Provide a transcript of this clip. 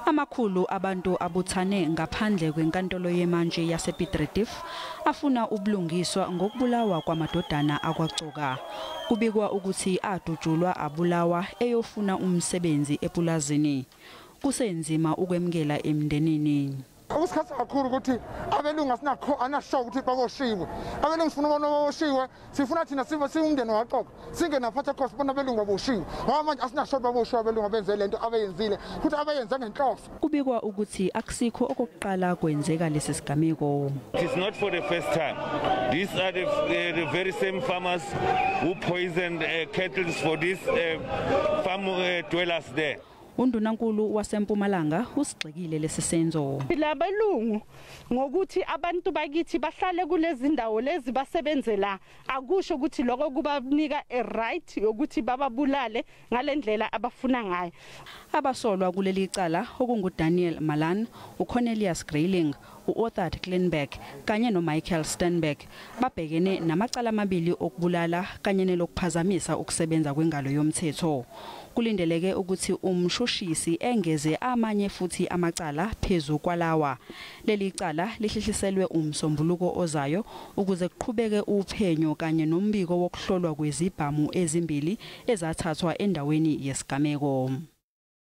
Amakhulu abantu abuthane ngaphandle kwenkantolo yemantshi yasePiet Retief afuna ubulungiswa ngokubulawa kwamadodana akwaCoka. Kubikwa ukuthi adutshulwa abulawa eyofuna umsebenzi epulazini. Kusenzima ukwemukela emndenini. Okusikhathi kakhulu ukuthi abelungu asinakho anasho ukuthi baboshiwe. Abelungu sifuna ubona baboshiwe, sifuna thina sibe siwumndeni waXoka. Singenaphatha khosi bona abelungu baboshiwe. Ngoba manje asinasho baboshiwe abelungu abenze lento abeyenzile, futhi abeyenze ngenhloso. Kubikwa ukuthi akusikho okokuqala kwenzeka lesi sigameko. It is not for the first time. These are the very same farmers who poisoned cattle for these farm dwellers there. Undunankulu waseMpumalanga usigxekile lesi senzo. Labelungu ngokuthi abantu bakithi bahlale kulezi ndawo lezi basebenze la, akusho ukuthi lokho kubanika a right yokuthi bababulale ngalendlela abafuna ngayo. Abasolwa kuleli cala okunguDaniel Malan, uCornelius Greyling, uArthur Klenberg kanye noMichael Sternberg babhekene namacala amabili okubulala kanye nelokuphazamisa ukusebenza kwengalo yomthetho. Kulindeleke ukuthi umshushisi engeze amanye futhi amacala phezu kwalawa. Leli cala lihlehliselwe umsombuluko ozayo ukuze kuqhubeke uphenyo kanye nombiko wokuhlolwa kwezibhamu ezimbili ezathathwa endaweni yesigameko.